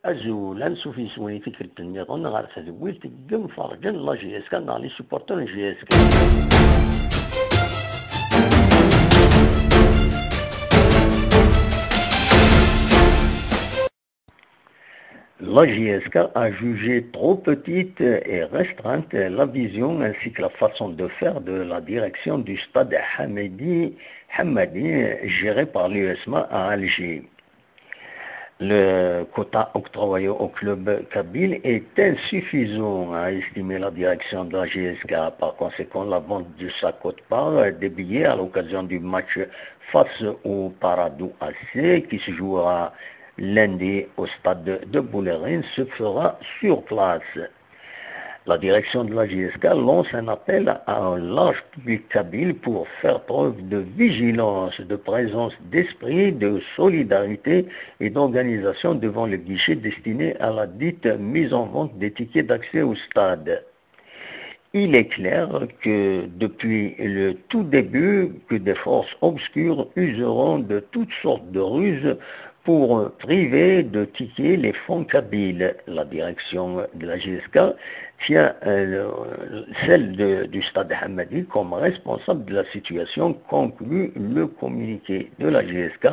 أزول نسوفي سويني فكرة النظام غير تدويل تقم فرجا la JSK نع les supporters JSK. La JSK a jugé trop petite et restreinte la vision ainsi que la façon de faire de la direction du stade Hamadi géré par l'USMA à Alger. Le quota octroyé au club kabyle est insuffisant, a estimé la direction de la JSK. Par conséquent, la vente de sa quote-part des billets à l'occasion du match face au Paradou AC qui se jouera lundi au stade de Boulerine se fera sur place. La direction de la JSK lance un appel à un large public kabyle pour faire preuve de vigilance, de présence d'esprit, de solidarité et d'organisation devant le guichet destiné à la dite mise en vente des tickets d'accès au stade. Il est clair que depuis le tout début, que des forces obscures useront de toutes sortes de ruses pour priver de tickets les fonds kabyles. La direction de la JSK tient celle du stade Hamadi comme responsable de la situation, conclut le communiqué de la JSK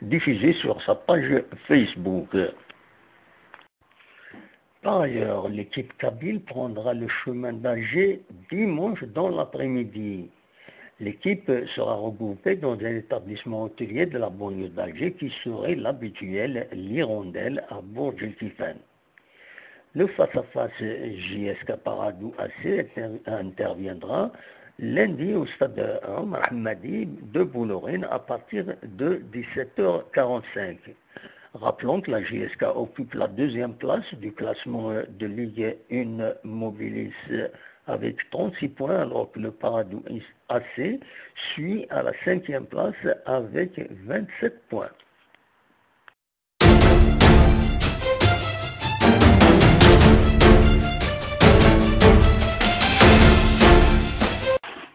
diffusé sur sa page Facebook. Par ailleurs, l'équipe kabyle prendra le chemin d'Alger dimanche dans l'après-midi. L'équipe sera regroupée dans un établissement hôtelier de la banlieue d'Alger qui serait l'habituel L'Hirondelle à Bordj El Kiffan. Le face-à-face JSK Paradou AC interviendra lundi au stade Omar Hamadi de Boulourine à partir de 17h45. Rappelons que la JSK occupe la deuxième place du classement de Ligue 1 Mobilis avec 36 points, alors que le Paradou AC suit à la 5e place avec 27 points.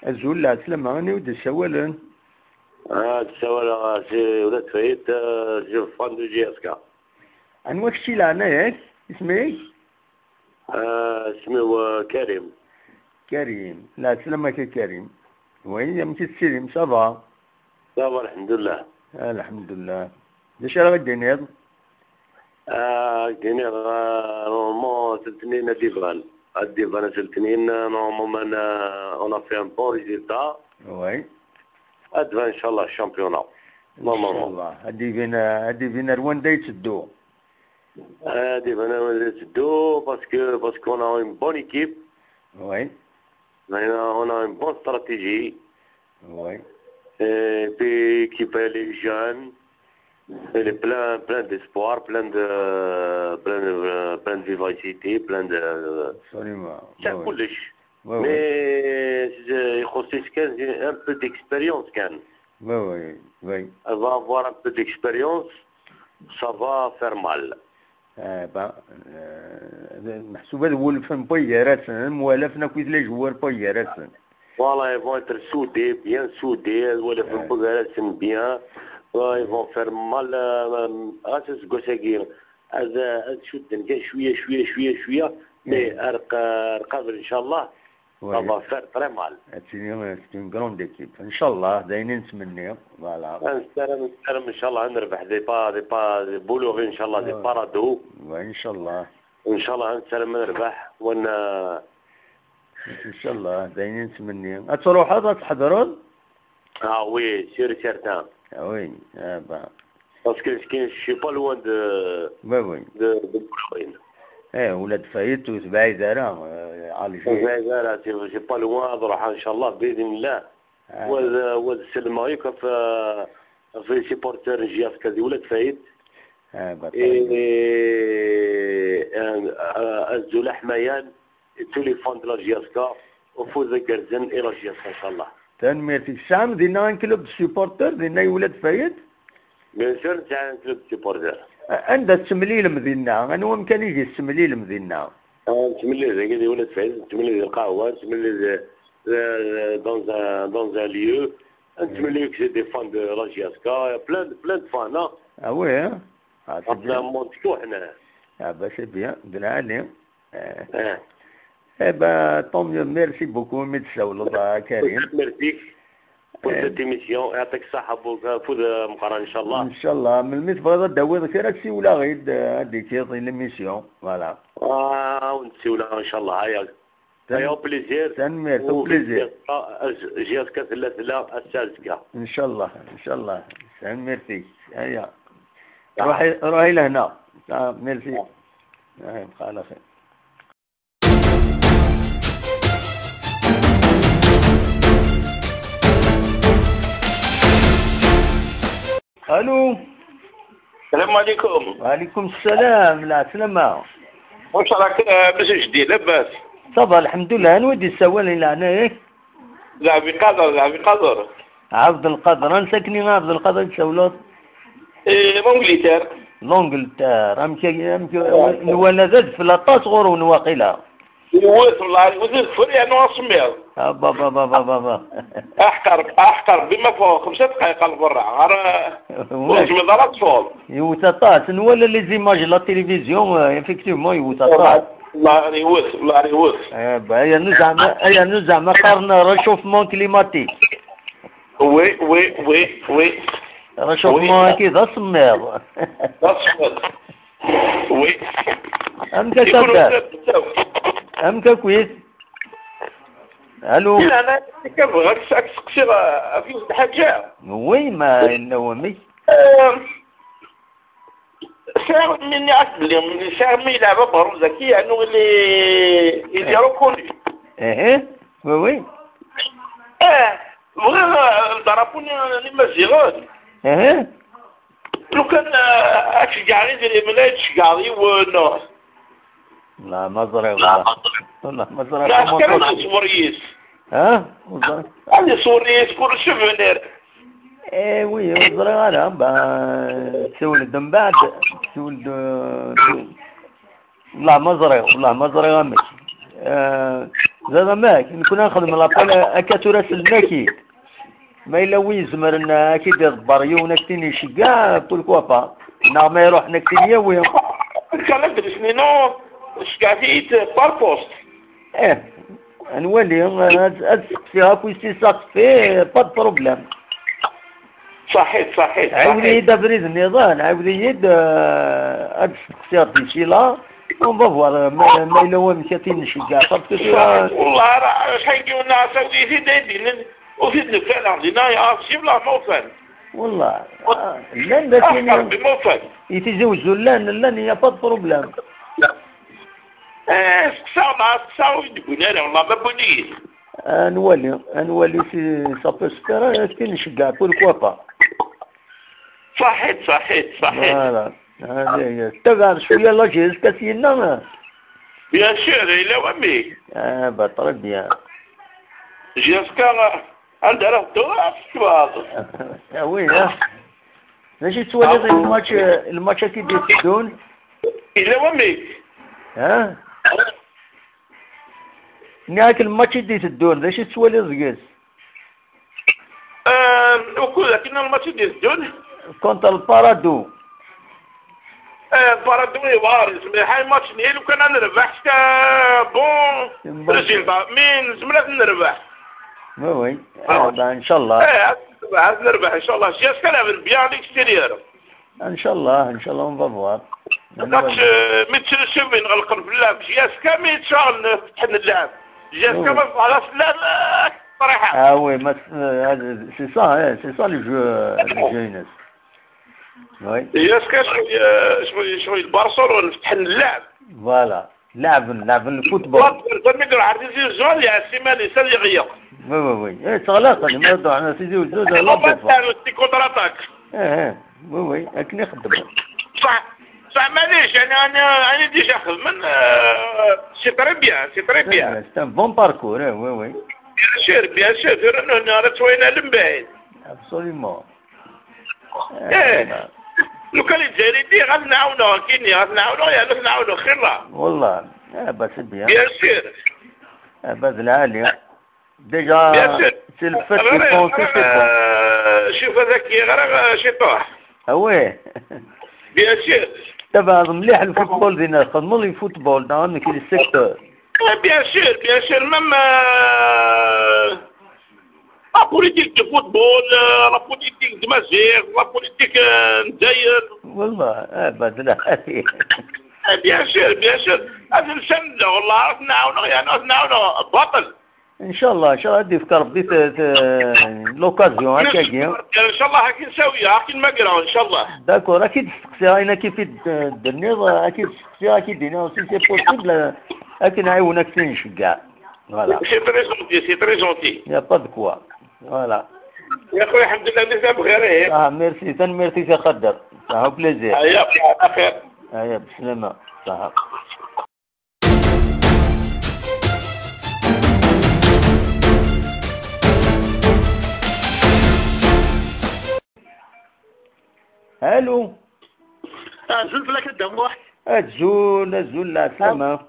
أزول لا سلام غني ودي سوالن. سوال سي ولاد فايت je fan de JSK. أنواع شي لعنا ياك اسمي؟ اسمي كريم. كريم، لا سلامك يا كريم. وين يمشي السليم ça va؟ ça va الحمد لله. الحمد لله. اش راه غادي نيض؟ غادي نيض normalement تلتنين ديفان. ديفان تلتنين normalement on a fait un bon résultat. oui. ادفان ان شاء الله ال championnat. ان شاء الله. هادي فينا رواندا يتسدو. هادي فينا رواندا يتسدو parce qu'on a une bonne équipe. Oui. On a une bonne stratégie. Oui. Et puis équipe elle est jeune, elle est plein d'espoir, plein de vivacité, plein de. Absolument. Ça كلش. Mais يخص كان un peu d'expérience كان. Oui oui oui. Elle va avoir un peu d'expérience, ça va faire mal. محسوب هذا ولفن بويراتسن موالفنا كويس les joueurs بويراتسن. Voilà, ils vont être soudés, bien soudés, ولفن بويراتسن bien, ils vont faire mal. اساس كوساكير هذا شد كان شويه شويه شويه شويه mais قابل ان شاء الله. Ça va faire très mal. C'est une grande équipe. ان شاء الله دايرين نتمنيو. Voilà. نستلم ان شاء الله نربح des pas des بولوغي ان شاء الله des Paradou. ان شاء الله. ان شاء الله نستلم نربح ون ان شاء الله دايرين نتمنيو. تروحوا تحضروا؟ Ah oui, sûr certain. Oui, ah bah. Parce que je suis pas loin de oui oui. de Boulogne. ايه ولاد فايت وتبعيد راه الجي. بعيد راه c'est pas loin نروح ان شاء الله باذن الله. والسلمى في supporters JSK دي ولاد فايت. الزولا حمايان tous les fans de la JSK وفوز كرزن الى JSK ان شاء الله. تنمية الشام دينا un club supporters دينا ولاد فايت. Bien sûr تاع club supporters. عندها التمليل مدينة، أنا وإمكان يجي التمليل مدينة. تمليل زي ولاد فايت، تمليل القهوة، تمليل dans un lieu، تمليل c'est des fans de la JSK، plein de fans. Ah oui. Plein monde حنا. Ah bah c'est bien, بالعالي. Eh ben, tant mieux, merci beaucoup, متساول كريم. merci pour cette émission، يعطيك الصحة فوز مقرن ان شاء الله. ان شاء الله من الميت بغا داوي كرا سي ولا غير هذيك l'émission voilà. ونسيولا ان شاء الله، هيا هيا plaisir. تنمير plaisir. JSK ثلاثة السادسة. ان شاء الله ان شاء الله، ميرسي. هيا روحي روحي لهنا، ميرسي، بقى على خير. الو. السلام عليكم. وعليكم السلام، لا سلامة. واش راك باش جدي لاباس؟ ça va الحمد لله. نودي السوال الى هنا. لعبي قادر، لعبي قادر. عبد القادر، انا ساكنين عبد القادر تسولوت. ايه l'Angleterre. l'Angleterre، امشي امشي نوالا زاد في لاطاس غورون واقيلا. وث والله وزاد فري انا سمير. با با با با با با. احقر احقر بما فوق 5 دقائق البرا راه وزمي فوق. يوتا نوالا les images la télévision، effectivement يوتا. الله يوث الله يوث. هيا نزعم هيا نزعم قارنا réchauffement climatique. oui oui oui oui. réchauffement كي ذا سمير. ذا سمير oui. امتى تبدا؟ امتى كويس؟ الو. لا انا كنبغيك تسقسي في واحد الحاجة. oui ما نومي. ساعة مني عرفت بلي ساعة مي يلعب بهرو زكي يعني اللي reconnu. ايه oui oui. اه بغير ضربوني اللي مازيغون. ايه لو كان اشجع غير من تشجع غير. لا ما زرع والله والله ما زرع. لا كان صوريس. ها عندي صوريس pour souvenir. ايه oui زرع انا تولد من بعد تولد. والله ما زرع والله ما زرع ماك زاد ماك كنا نخدم l'appel اكا تراسل ماكي ما الا ويزمر اكيد يدبر يونا كتيني شي كاع pourquoi pas نا ما يروح نكتيني oui. كان درسني non شكافيت par poste. ايه نولي تسقسيها puis si ça fait pas de problème. صحيت صحيت. عاودي يد بريد النظام عاودي يد تسقسيها d'ici là on va voir ما الا هو مشاتين شي كاع parce que والله راه شحال كيقولنا ساودي في دايدين وفي الفعل عندنا يا سي بلا موفان. والله لان ذاك يتزوجوا لان لان y a pas problème. سقساو مع سقساو يقولنا لا والله ما بونيش. نولي نولي si ça peut se faire كي نشجع pourquoi pas. صحيت صحيت صحيت. voilà هذه هي تبع شوية la JSK سينا. bien sûr الى وامي. اه bah très bien. JSK عندها راه الدورة oui ماشي تولي الماتش الماتش كي دير الى وامي. ها ناك الماتش دي تدون باش تولي زكاس. وكل كنا الماتش دي تدون contre البارادو. بارادو وارز حي ماتش نهائي لو كان نربح bon résultat mais زمرات نربح. oui oui ان شاء الله. ايه نربح ان شاء الله. JSK لعب bien l'extérieur. ان شاء الله ان شاء الله on va voir. ماتش ميتشوفي نغلق في اللعب JSK mais تشاغل فتحنا اللعب JSK ما على اللعب صراحة. اه oui ما c'est ça c'est ça le jeu le jeu ينس. oui JSK شغل شغل برشلونة فتحنا اللعب. voilà لعب لعب ال football. زعما عرفتي زوال يا سيماني سال يغيق. oui oui oui ايه تغلق انا ما سيدي وزوز لا c'est contre-attaque. اه oui oui اكني خدم. صح صح معليش يعني انا déjà خدمن c'est très bien c'est très bien. c'est un bon parcours oui oui. bien sûr bien sûr انا راه توينا من بعيد. absolument. ايه لو كان الجزائري دي غادي نعاونوه كايني غادي نعاونوه يا نعاونوه خير لا. والله bah c'est bien. bien sûr. باز العالية déjà c'est le fait de penser c'est bon. شوف هذاك غير شي طاح. oui. bien sûr. تبع مليح ال football دينا خدموا ال football dans كل ال secteur. bien sûr bien sûr même la politique de football la politique de مازيغ la politique نداير. والله بدل bien sûr bien sûr هذا نسند والله نعاونو يعني نعاونو باطل. ان شاء الله ان شاء الله هذه فكر بديت l'occasion هكاك ان شاء الله هاكي نساويها هاكي المقرا ان شاء الله. d'accord اكيد تسقسيها انا كيف درني اكيد تسقسيها اكيد دينا si c'est possible اكيد نعاونك في نشجع. voilà c'est très gentil c'est très gentil. y a pas de quoi voilà. يا خويا الحمد لله الناس بخير. ميرسي ثان ميرسي سي خضر صح plaisir. هيا على خير. هيا بالسلامة صح. الو زول فلاك الدموح. الزول الزول لا سلامة.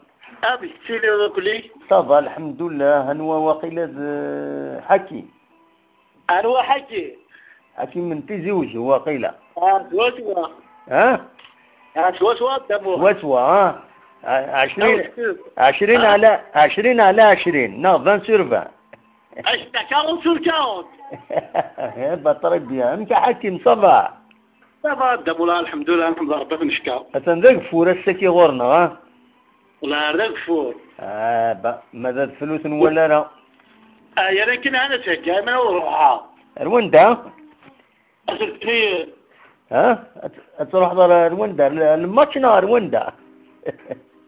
ابي تسيلي كلي ça va الحمد لله. هنوا واقيلا حكي. هنوا حكي حكي من تيزي وجه واقيلا. سوا سوا. ها؟ سوا سوا الدموح. سوا سوا. ها 20 20 على 20 على 20 non 20 sur 20. 40 sur 40. با très bien. انت حكيم ça va؟ ça va الدم الحمد لله الحمد لله ربي نشكا. ذاك فور السكي غورنا ها؟ والله ذاك فور. با ماذا الفلوس ولا لا؟ يا لكن انا تهجى ما نروحها. رواندا؟ أسلتني ها؟ تروح رواندا الماتش نهار رواندا.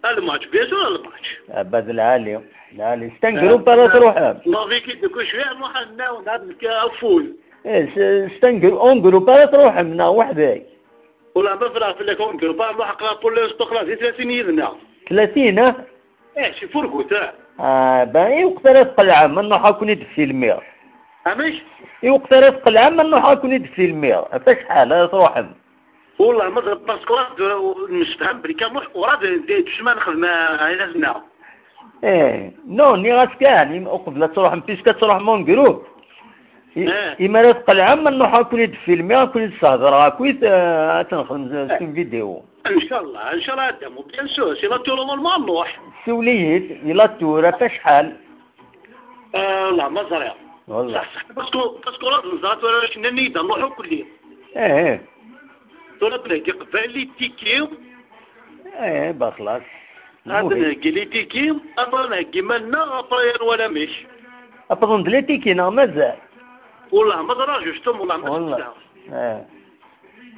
ال match bien sûr ال match. باد العالي العالي c'est un groupe راه تروح. ما فيك دوك شوية نروح نعاود فول. ايه c'est un groupe en groupe راه تروح منا وحدك. والله ما فرا في لك en groupe نروح نقرا pour l'instant خلاص 30 يدنا. 30 ها؟ ايه شي فرقو تاع. باهي وقت راه تقلع من نروح كون يدفي امش؟ اي وقت راه تقلع من نروح كون يدفي المير حتى شحال تروح. والله ما ضرب parce que نستهم بلي كان نروح ورا تسمى نخدم هنا. ايه non ني غاس كان قبل تروح puisque تروح en groupe. إما لا تقلع من نروح كون يدفي كون يتسهضر كويت تنخدم une vidéo. ان شاء الله ان شاء الله دامو bien sûr c'est la tour normal نروح. سوليت الى tour حتى شحال؟ لا ما زرع. والله صح صح parce que parce que راه نزرات ولا كنا نيدا نروحو كل يوم. ايه ولا بنهدي قبل les tickets. ايه با خلاص. غادي نهدي les tickets après نهدي مالنا après ولا مش. après les tickets نا مازال. والله ما درا justement والله ما والله. ايه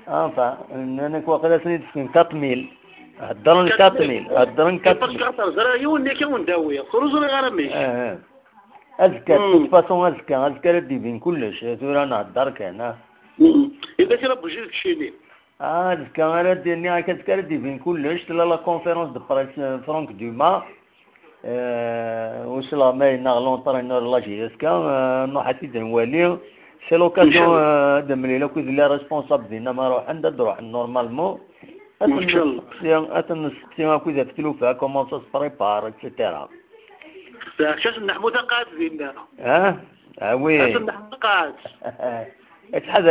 enfin انا واقيلا سنيت في 4000 هضرن 4000 هضرن 4000 parce que زرا يوني كون داويه خرج غير مش. اه ازكى toute façon ازكى ازكى ديفين كلش ثورا نهضر كان. اذا كان بوجيك شيني. ازكى انا ديني كتكا ديفين كلش لا la conférence de presse فرانك دوما وصل ما ينا l'entraîneur la JSK نروح تيدن c'est l'occasion دملي لو كنت les responsables دينا ما روح عندها تروح normalement. ان شاء الله. اتنسقسي كويزا في تلوفا comment ça se prépare et cetera. شاش نحمود قاعد فينا. اه oui. شاش نحمود قاعد. شحال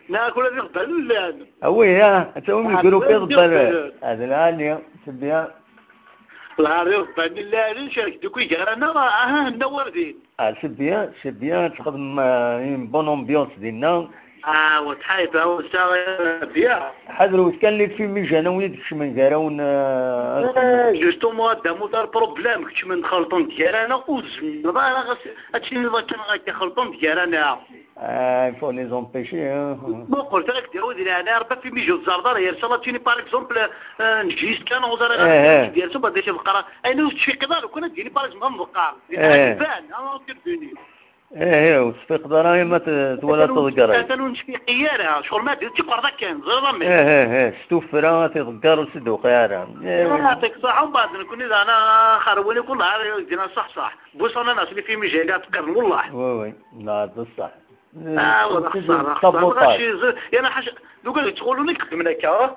ناكل هذه غبال ولا oui اه انت من ال groupe يغبال هذا العالية c'est bien. العالية غبال لا نشارك دوك يقرانا راه نوردين. C'est bien c'est bien تخدم une bonne ambiance ديالنا. وتحايفه وسا bien. حاضر كان les fumigènes وليد كش من كراون. justement دامو دار problème كش من خلطون ديالنا وزم راه هادشي اللي كان غيخلطون ديالنا. Il faut les empêcher. ما قلت لك ديروا انا ربا في ميجو الزردار هي ان شاء الله تجيني par exemple نجيس كان وزارة ديال سوبا ديال البقرة انا شي قدر كنا تجيني par exemple نبقى بان انا كيرفوني. ايه وتفيق دراهم ما ولا تذكر. مثلا نشفي شغل ما دير تيقرا كان زرا ايه ايه ستوفرا تذكر وسدوق يا راه. يعطيك الصحة ومن بعد نكون اذا انا خروني كل نهار دينا صح صح بوصلنا ناس اللي في مجالات تقرن والله. oui oui لا بصح. والله خسارة انا حاجة لو قال تقولوا لك خدمنا هكا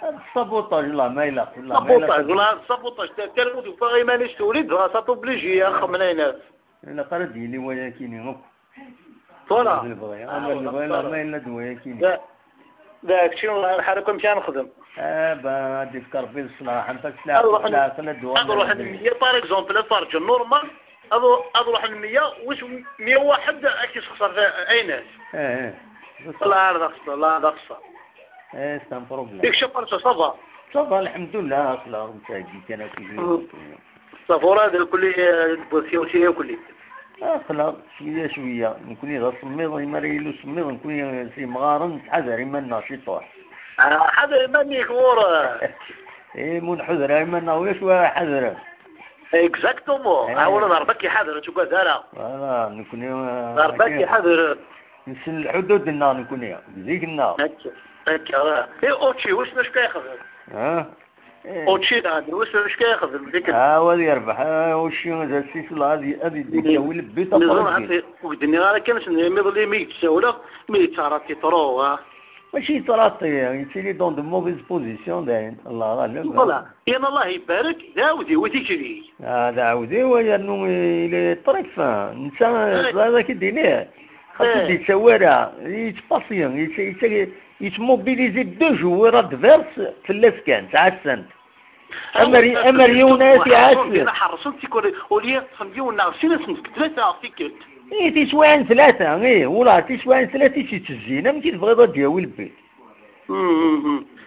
ال sabotage والله ما يلاق والله ما يلاق ال sabotage والله ال sabotage تاع المود باغي مانيش تولد راه ساتوبليجي خمنا ناس. الا قال ديالي ولكن voilà انا اللي بغي ما الا ولكن داك الشيء والله الحركة مشى نخدم. با غادي تفكر في الصلاح انت سلاح الدوام. نروح 100 par exemple فرج normal اروح 100 واش 101 كي تخسر ايناس. الله هذا خسر الله هذا خسر. c'est un problème. ديك الشيء ça va. ça va الحمد لله اصلا متاجي انا كي ça va هذا كل بوسي كل اخلا شوية شوية نكون اذا سميض ما سميض نكون سي مغارن حذر ما شي طوح حذر ماني كور اي من حذر ما ولاش حذر exactement اولا ضربك حذر تقول دارا voilà نكون ضربك حذر نسل الحدود النار نكون زيك النار هكا اي اوتشي واش ماش كيخدم اوتشي هذا واش كيخدم ديك هو اللي يربح اوتشي هذا السيس هذه هذه ديك ولبيت ودني راه كانت ميضلي ميتساولا ميتاراتي trop ماشي تراطي يتيلي dans de mauvaises positions داين الله غالب voilà يا الله يبارك داودي وتيجري داودي وانه il est très fin انت هذا كيدينيه خاصو يتسوارع يتباسيون يتموبيليزي deux joueurs adverses في الاسكان تاع السنت امر يونس يعسل حرصن تيكون وليا خميون سنة ثلاثة فيكت ايه تيسوان ثلاثة ايه ولا تيسوان ثلاثة تيتزينا ملي تبغي تجاوي البيت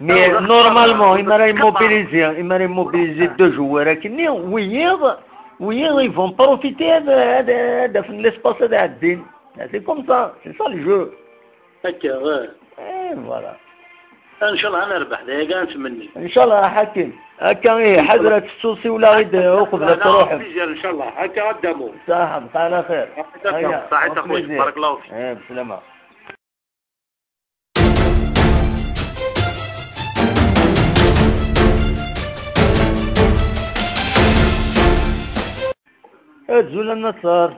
mais normalement اما راه يموبيليزي اما راه يموبيليزي deux joueurs كني ويض ويض ils vont profiter هذا في l'espace هذا عدين c'est comme ça c'est ça le jeu هكا ايه voilà ان شاء الله نربح كاع نتمني ان شاء الله حكيم هكا ايه حضرة السوسي ولا غير وقبل تروح ان شاء الله هكا قدامو صح بقى على خير صحيت اخويا بارك الله فيك ايه بسلامه. ازول النصار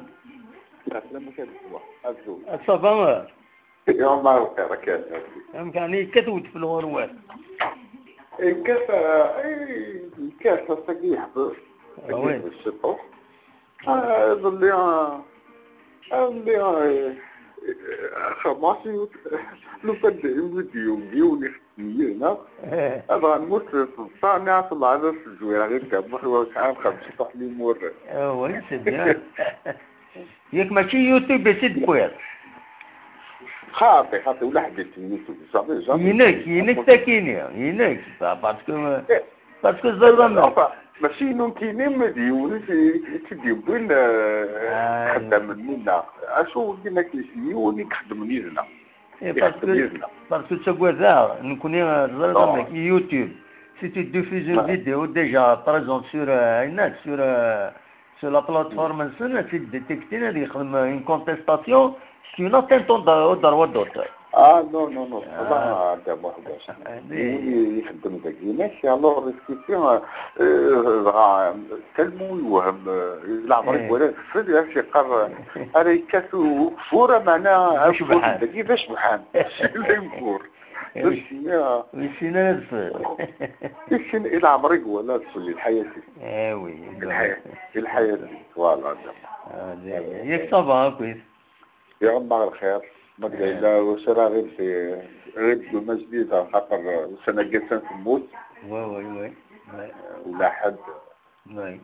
ça va يا الله خيرك يعني كتوت في الغروات كاس كاس صقيح وين الشطوح اللي اللي خماسي لو كان فيديو ديوني هنا هذا نموت صانع في العدس الجويرة غير كم عام خمسة طاح لي مور oui c'est bien ياك ماشي يوتيوب سيد بوير خاطي خاطي ولا حبيت يوتيوب صافي jamais ينك ينك تاكيني ينك parce que parce que زعما ماشي نونكيني ما ديوني تيديوين خدام منا اشو كيما كيسيوني خدم نيزنا parce que تسوا نكوني زعما يوتيوب si tu diffuses une vidéo déjà présente sur sur sur la plateforme c'est détecté une contestation c'est une atteinte au droit d'auteur. Ah non non non هذا واحد يخدم ذاك ماشي alors discussion tellement يوهم العمري ولا في شي قر انا يكاسو فورة معناها كيفاش بحال لا يمكور ويسينا يسين الى عمرك ولا تولي الحياة eh oui الحياة الحياة voilà ياك ça va كويس يا عمر الخير ما لا واش راه غير في غير دوما جديدة خاطر السنة الجاية نموت oui oui oui ولا حد oui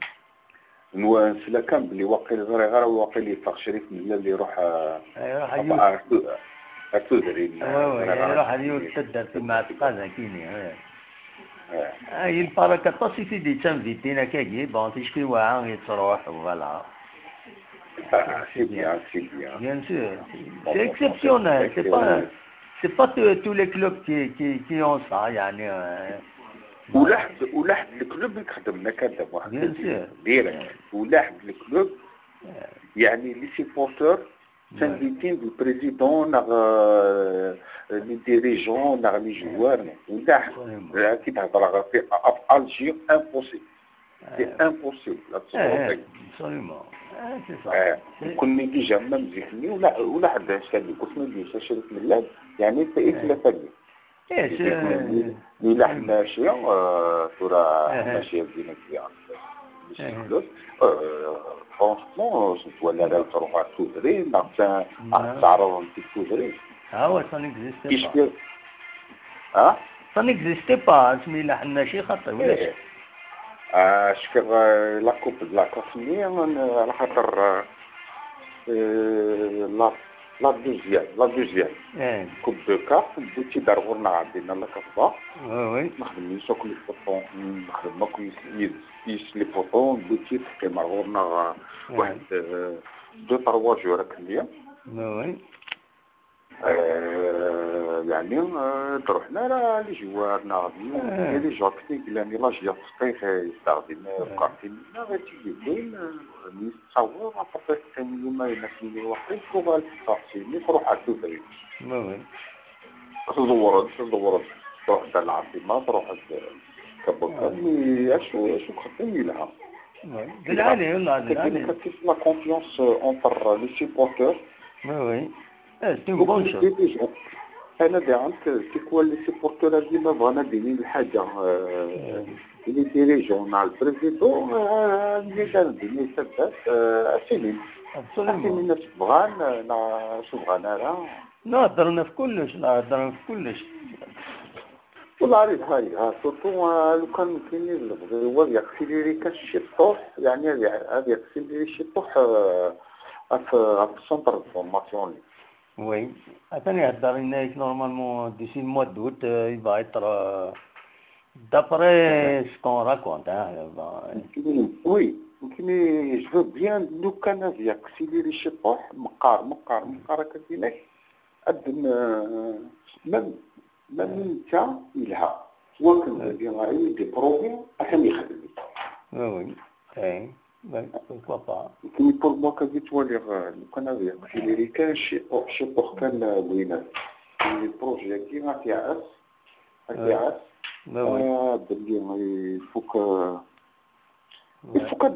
نسلا كان بلي واقيل غير واقيل يفاق شريف من اللي يروح يروح التودري oui يروح اليوم تدر في مع تقاضى كيني اي البركة طاسي سيدي تنفيتينا كاكي bon تيشكي واعر يتروح voilà. C'est bien, c'est bien. Bien sûr, c'est exceptionnel. C'est pas tous les clubs qui ont ça, يعني. ولاحد ال club اللي خدمنا كان واحد. Bien sûr. direct. ولاحد ال club يعني les supporters s'invitent ال président ناغ les dirigeants ناغ les joueurs ولاحد كي تهضر في Alger impossible. c'est impossible. Absolument. كنا déjà ما مزيحني ولا حد شاد قلت له شريف ملال يعني في إثلا فني إلا حنا ماشية ترى ماشية بدينا كبيرة ماشي فلوس franchement ولا لا تروح على التودري تعرض في التودري ها هو ça n'existe pas. اه ça n'existait pas اسمي لا حناشي خاطر ولاش شكر la coupe de la CAF على خاطر la deuxième coupe de CAF بوتي دار عندنا la CAF oui نخدم نسوق les photos نخدم يس les photos بوتي تقيم غورنا واحد deux trois jours كليا oui يعني تروحنا راه les joueurs ناغدي les joueurs كتي قلاني لا جيا تسقيخ يستخدم قارتين غير تيجي نتصور ابري اليوم الناس واحد فوق التاكسي تروح على دبي تدور تروح العاصمة تروح كابوكا mais اشو خدام لها بالعالي والله بالعالي la confiance entre les supporters oui c'est une bonne chose. انا دعمت تيكوال les supporters ديما بغانا ديرين الحاجة les dirigeants مع ال président اللي ديني سبات اسينين اسينين بغان شو بغانا راه لا هضرنا في كلش لا هضرنا في كلش والله عريض هاي ها surtout لو كان كاين هو ياكسيليري كاش شي طوح يعني هذا ياكسيليري شي طوح في ال centre de formation. oui ثاني هضر لنا normalement d'ici le mois d'août il va être d'après ce qu'on raconte. oui يمكن je veux bien لو كان ياكسيليري شي طوح مقار مقار مقار كاينك أدن même انت إلها وكان غادي des problèmes عشان يخدم. oui اي pourquoi pas. يمكن pour moi كادي تولي لو كان ياكسيليري كان شي طوح كان وينات ال projet كي غاتيعس غاتيعس بلي il faut que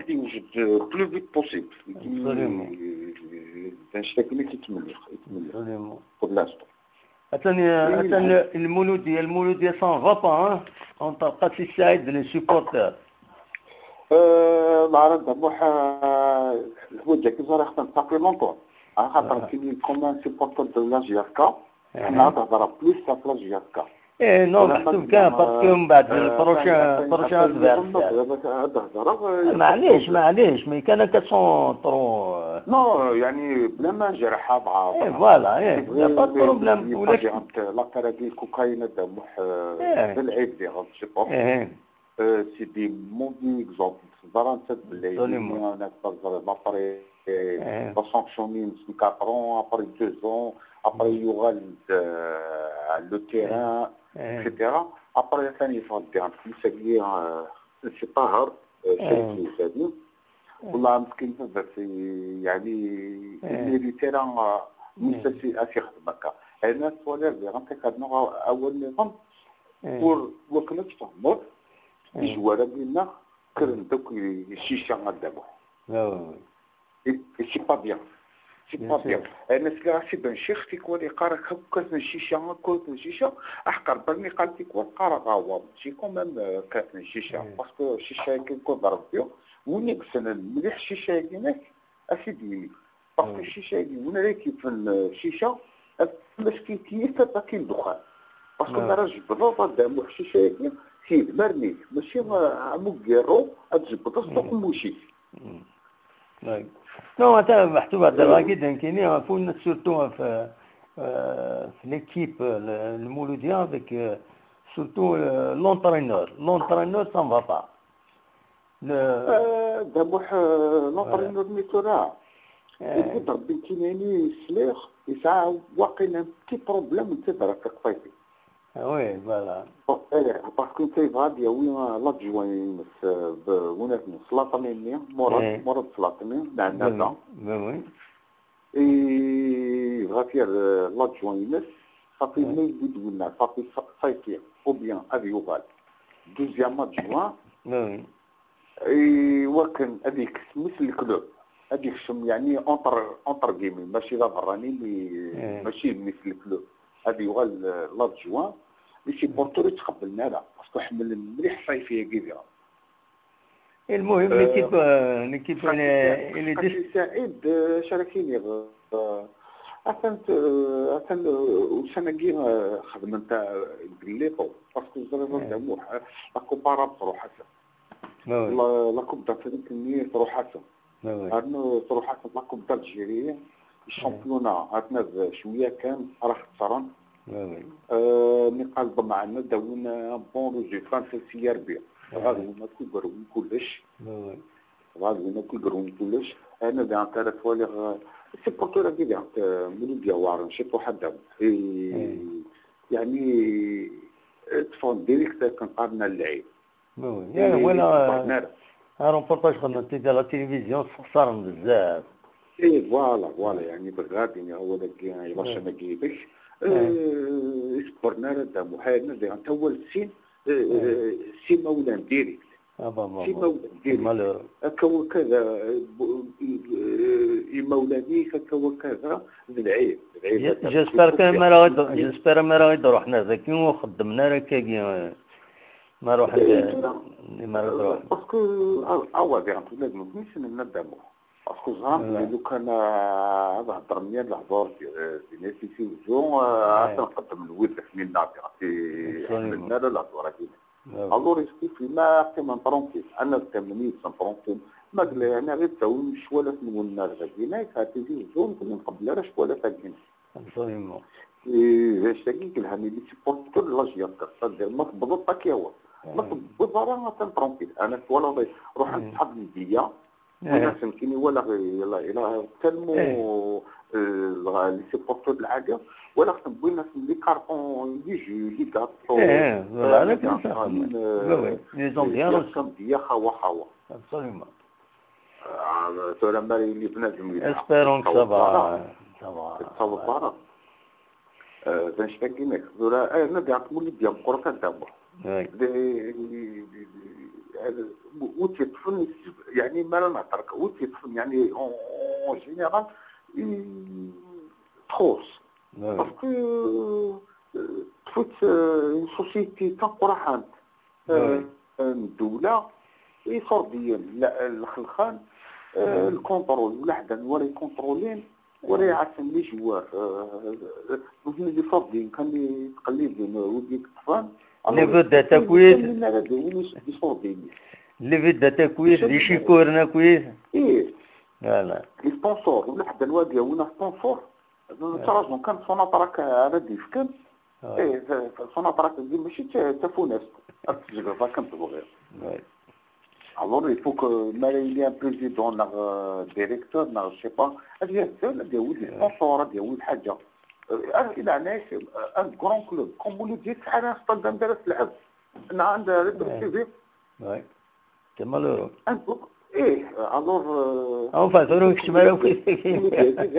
يوجد plus vite possible. باش كيتملي pour l'instant. ثاني المولودية ça va pas entre قاسي السعيد les supporters. العرض بوح الحوايج كي زرا خدم ça fait longtemps على خاطر كاين comme un supporter de la JSK حنا تهضر plus في la JSK. ايه non محسوب كان parce que من بعد ال prochain معليش معليش mais كان كاسون trop non يعني بلا ما نجرحها مع ايه voilà ايه y a pas problème ولا لا تراكي الكوكايين موح بالعيب ديال support c'est des mauvais exemples فرنسا باللي انا après la sanctionner 4 ans après 2 ans après يغال le terrain et cetera après ثاني فان مساكين سي طاهر شريك هذه والله مسكين بزاف يعني les terrains مساسي يخدم هكا. انا السؤال اللي غنعطيك هاد اول نظام pour وكنا تفهموا les joueurs ديالنا كرن دوك الشيشة غندابو c'est pas bien c'est pas bien. انا سي بن شيخ تيكوا لي قرا كاس الشيشة كاس الشيشة احقر برني قال تيكوا قرا غاوا c'est quand même كاس الشيشة parce que الشيشة كي يكون ضرب فيه وين يكسن مليح الشيشة كيناك اسيدي parce que الشيشة وين راه كيف الشيشة باش كي كيف كاين الدخان parce que راه جبدو قدام الشيشة كي سيد مرني ماشي عمو كيرو تجبد السوق موشي. non انت محسوب هذا راكيد كاينين فون surtout في l'équipe المولوديه avec surtout l'entraîneur ça va pas. دابا l'entraîneur ميتورا يقدر بنتيناني سليخ يسعى واقيلا petit problème انت راك قطيتي. oui voilà parce que انت غادي وين l'adjoint وين سلاطني مراد سلاطني عندنا oui اي غافير l'adjoint صافي ما يبدو لنا صافي صيفي ou bien افيوغال deuxième adjoint oui اي وكان هذيك مثل ال club هذيك شم يعني entre guillemets ماشي لا براني ماشي مثل ال club هذه يغال l'adjoint les supporters يتقبلنا لا parce que حمل مليح صيفية كبيرة. المهم l'équipe اللي سعيد شاركيني أثن وسنة خدمة نتاع الليطو parce que زريض دموح la coupe arabe تروح حسن la coupe d'Afrique ني تروح حسن عندنا تروح حسن la coupe d'Algérie ال championnat عندنا شوية كان راه خسران نقال معنا داونا bon résultat في CRB غادي هما كيقرون كلش غادي هما كيقرون كلش. انا دي عطا تولي supporters كي مولوديا وارن شي واحد يعني تفون direct كنقارنا اللعيب يعني ولا روبورتاج خدنا تي la télévision خسرن بزاف. اي voilà voilà يعني بالغاد يعني هو داك الا ما كيبش سبرنا دا محايدنا دي انت هو السين سي مولان direct سي مولان direct هكا وكذا مولاني هكا وكذا العيب. j'espère ما راه j'espère ما راه روحنا ذاك وخدمنا راه كاين ما روح ما روح parce que عوض يعني ولاد ما كناش ندمو parce que زعما لو كان هذا هضر مية الهضور في ناس في وجو نقدم الود في النافع في حملنا لا الهضور alors يسكي في ما قيمة tranquille انا تمنيت tranquille ما قال يعني غير تاون شوالا في النار غادينا كاتيجي زون كنا نقبل راه شوالا فاكين absolument. ايه شاكي قالها les supporters la JSK ما تبض كيوا ما تبض راه tranquille انا ولا روح عند صحاب المديه ولا فهمتيني ولا يلا الى tellement les supporters العادية ولا خصنا بغينا les cartons les jus les gâteaux. ايه voilà les ambiances ديا خوا خوا absolument. ترى ماري اللي بنادم espérons ça va ça va ça va باش تاكينك زورا انا بيعطوا مولي ديال قرا كدابو وتيطفن يعني ما لا نهضرك وتيطفن يعني en général تخوص parce que تفوت une société تنقرا الدولة يصرديا الخلخان ال contrôle ولا حدا ولا يكونترولين ولا يعسن les joueurs les صردين كان تقليد وديك الطفان لي فيدا تاكويس لي فيدا تاكويس لي شيكورنا كويس. ايه voilà les sponsors ولا حدا الوادي ولا sponsor تراجم كان سوناتراك على ديف كان ايه سوناتراك دي ماشي تافوناس تجربه كان تبغي. Alors il faut que il y ait un président, un directeur, je sais pas, il y a des sponsors, il y a des حاجة. إلى علاش un grand club comme مولودية على ستاد ندرس تلعب عند ريبريسيفي. oui c'est malheureux. ايه alors enfin ضروري اجتماعي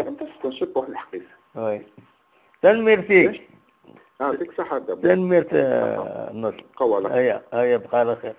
انت تشوف واحد الحقيقة. oui تنميرتيك. يعطيك الصحة. تنميرت النصر. هيا هيا بقى على خير.